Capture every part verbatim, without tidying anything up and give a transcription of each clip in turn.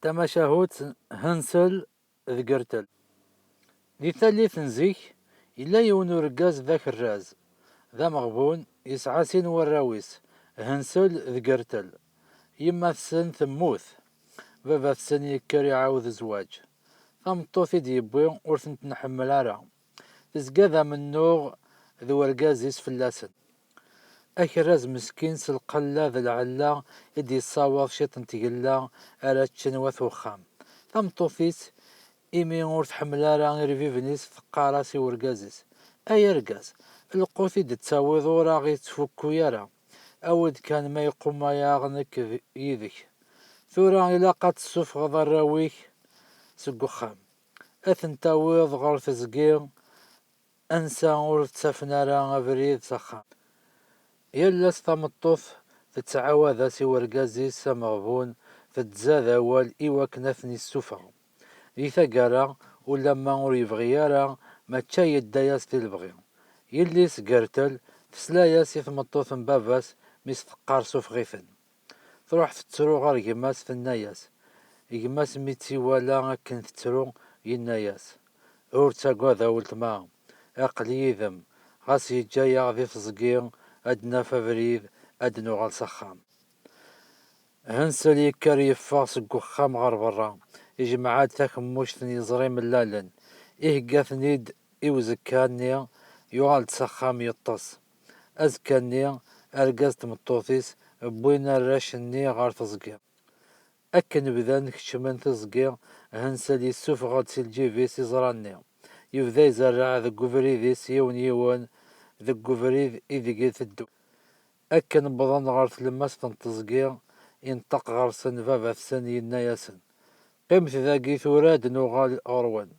Tamacahut n Hansel d Gretel. Di tallit n zik, yella yiwen urgaz d akerraz, d ameɣbun, yesɛa sin warraw-is, Hansel d Gretel. Yemma-tsen temmut, baba-tsen yekker iɛawed zzwaǧ. Tameṭṭut i d-yewwi ur tent-nḥemmel ara. Tezga d amennuɣ d urgaz-is fell-asen. Akerraz meskin s lqella d lɛella i d-yessawaḍ ciṭ n tgella ara ččen wat uxxam. Tameṭṭut-is, imi ur tḥemmel ara irbiben-is, teqqar-as i urgaz-is: "Ay argaz, lqut i d-tettawiḍ ur aɣ-ittfukku ara. Awi-d kan ma iqummayaɣ nekk d-, yid-k. Tura ilaq ad tessufɣeḍ arraw-ik seg uxxam, ad ten-tawiḍ ɣer teẓgi, ansa ur ttafen ara abrid s axxam." Yal ass tameṭṭut tettɛawad-as i urgaz-is ameɣbun, tettzad awal i wakken ad ten-issufeɣ. Di taggara, ulamma ur yebɣi ara, mačči yedda-yas di lebɣi. Yelli-s Gertel tesla-yas i tmeṭṭut n baba-s mi s-teqqar sufeɣ-iten. Truḥ tettru ɣer gma-s, tenna-yas. Gma-s mi tt-iwala akken tettru, yenna-yas: "Ur ttagad a weltma, aql-i yid-m, ɣas yeǧǧa-yaɣ di teẓgi, ad naf abrid, ad nuɣal s axxam." Hansel yekker yeffeɣ seg uxxam ɣer berra, ijmeɛ-d takemmuct n yeẓri mellalen, ihegga-ten-id i uzekka-nni, yuɣal-d s axxam yeṭṭes. Azekka-nni, argaz d tmeṭṭut-is wwin arrac-nni ɣer teẓgi. Akken bdan kecmen tiẓgi, Hansel yessufeɣ-d si lǧib-is iẓra-nni. Yebda izerreɛ deg ubrid-is yiwen yiwen, deg ubrid ideg iteddu. Akken wwḍen ɣer tlemmast n teẓgi, inṭeq ɣer-sen baba-tsen, yenna-yasen: "Qqimet dagi tura ad nuɣal ɣer-wen."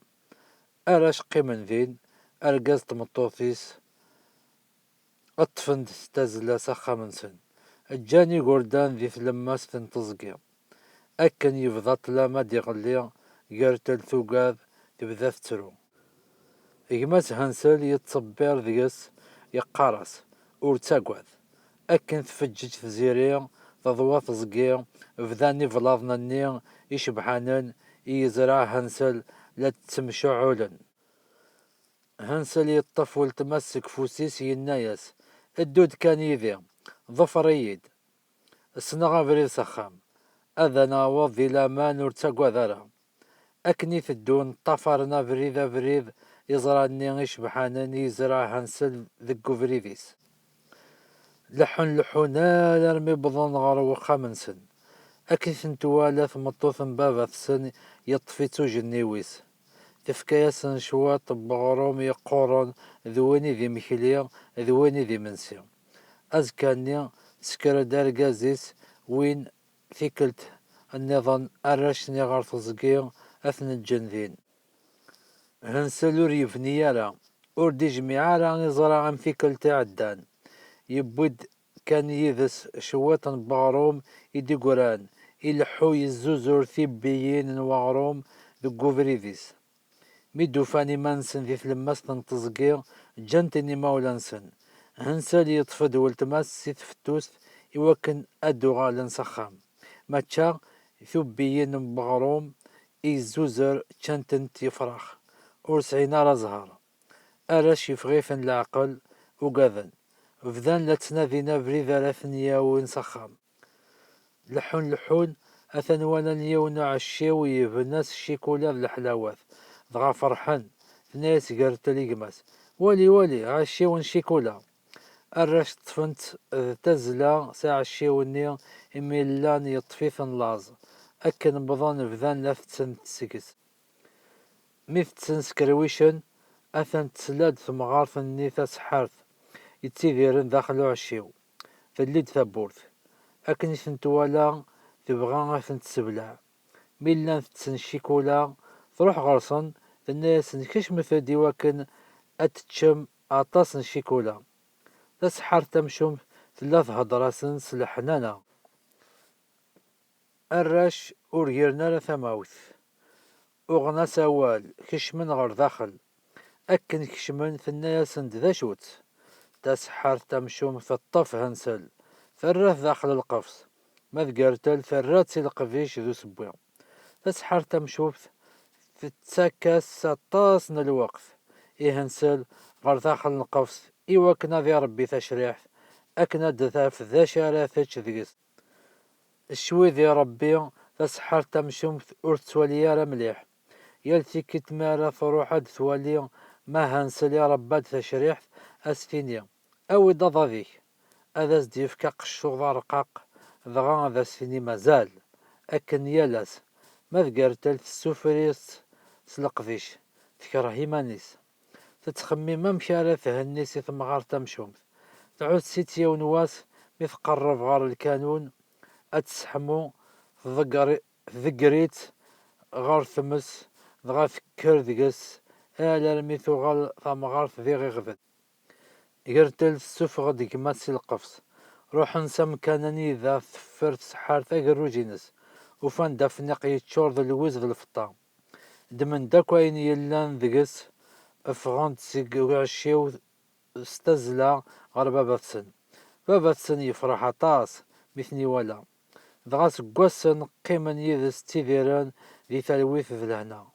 Arrac qqimen din, argaz d tmeṭṭut-is ṭṭfen-d tazzla s axxam-nsen. Ǧǧan igerdan di tlemmast n teẓgi. Akken yebda ṭṭlam ad d-iɣelli, Gertel tugad, tebda tettru. Gma-s Hansel yettṣebbir deg-s, yeqqar-as: "Ur ttagad." Akken tfeǧǧeǧ tziri, teḍwa teẓgi, bdan iblaḍen-nni icebḥanen i yezreɛ Hansel la ttemcuɛulen. Hansel yeṭṭef weltma-s seg ufus-is, yenna-yas: "Ddu-d kan yid-i, ḍfer-iyi-d. Ssneɣ abrid s axxam. Ad naweḍ di laman, ur ttagad ara." Akken i teddun, ṭṭafaren abrid abrid, iẓra-nni icebḥanen i yezreɛ Hansel deg ubrid-is. Leḥḥun leḥḥun alarmi wwḍen ɣer wexxam-nsen. Akken i ten-twala tmeṭṭut n baba-tsen, yeṭṭef-itt ujenniw-is. Tefka-yasen cwiṭ n weɣrum yeqquren, d win i d imekli, d win i d imensi. Azekka-nni, tesker-d argaz-is, wwin tikkelt nniḍen arrac-nni ɣer teẓgi, ad ten-ǧǧen din. Hansel ur yebni ara, ur d-ijmiɛ ara iẓra am tikkelt iɛeddan. Yewwi-d kan yid-s cwiṭ n weɣrum i d-igran, ileḥḥu yezzuzur tibbiyin n weɣrum deg ubrid-is. Mi d-ufan iman-nsen di tlemmast n teẓgi, ǧǧan-ten imawlan-nsen. Hansel yeṭṭef-d weltma-s si tfettust i wakken ad d-uɣalen s axxam. Mačča tubbiyin n weɣrum i yezzuzer ččan-tent yefrax, ur sɛin ara zzher. Arrac yeffeɣ-iten leɛqel, ugaden. Bdan la ttnadin abrid ara ten-yawin s axxam. Leḥḥun leḥḥun, atan walan yiwen n uɛecciw yebna s ccikula d leḥlawat, dɣa ferḥen. Tenna-yas Gertel i gma-s: "Wali, wali, aɛecciw n ccikula." Arrac ṭṭfen-t d tazzla s aɛecciw-nni, imi llan yeṭṭef-iten laẓ. Akken wwḍen bdan la tetten seg-s. Mi tetten skerwicen, atan tesla-d temɣart-nni taseḥḥart yettidiren daxel uɛecciw. Telli-d tawwurt. Akken i ten-twala, tebɣa ad ten-tessebleɛ. Mi llan tetten ccikula, truḥ ɣer-sen, tenna-yasen: "Kecmet-d i wakken ad teččem aṭas n ccikula." Taseḥḥart tamcumt tella thedder-asen s leḥnana. Arrac ur giren ara tamawt. Uɣen-as awal, kecmen ɣer daxel. Akken kecmen, tenna-yasen-d: "D acu-tt?" Taseḥḥart tamcumt teṭṭef Hansel, terra-t daxel lqefṣ. Ma d Gertel, terra-tt i leqdic d usewwi. Taseḥḥart tamcumt tettak-as aṭas n lweqt i Hensel ɣer daxel n lqefṣ i wakken ad irebbi tacriḥt akken ad d-taf d acu ara tečč deg-s. Ccwi di Rebbi, taseḥḥart tamcumt ur tettwali ara mliḥ. Yal tikkelt mi ara truḥ ad d-twali ma Hensel irebba-d tacriḥt, ad s-tini: "Awi-d aḍad-ik." Ad as-d-yefk aqeccuḍ arqaq, dɣa ad as-tini: "Mazal." Akken yal ass. Ma d Gertel, tessufri-tt s leqdic, tekreh iman-is. Tettxemmim amek ara thenni si temɣart tamcumt. Tɛuss-itt yiwen wass mi tqerreb ɣer lkanun ad tesseḥmu, tḍegger-, tḍegger-itt ɣer tmes, dɣa tekker deg-s alarmi tuɣal tamɣart d iɣiɣden. Gertel tessufeɣ-d gma-s si lqefṣ. Ruḥen s amkan anida teffer tseḥḥart agerruj-ines. Ufan-d afniq yeččur d lwiz d lfeṭṭa. Ddmen-d akk ayen yellan deg-s, ffɣen-d seg uɛecciw s tazzla ɣer baba-tsen. Baba-tsen yefreḥ aṭas mi ten-iwala. Dɣa seg wassen qqimen yid-s ttidiren di talwit d lehna.